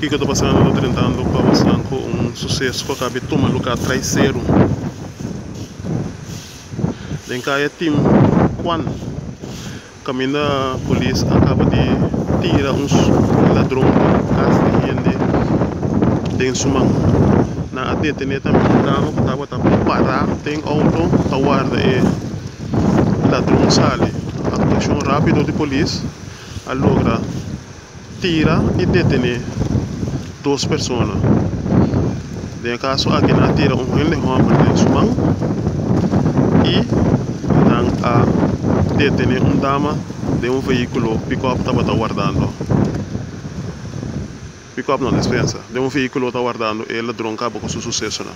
Kiko ta pasando ta drentando pa basan ku un suseso ku a kaba di tuma lugá traiseru den kaya Tim Juan kaminda polis a kaba di tira un ladron ku kas di hende den su man. Nan a detené tambe un dama ku tabata pará den outo ta warda e ladron sali. Aktuashon rápido di polis a logra tira y detene dos persona. Den e caso aki nan a tira un hende homber den su man y nan a detene un dama den un vehiculo pick-up tabata wardando. Pick-up no, despensa. Den un vehiculo ta wardando e ladron caba cu su sucesonan.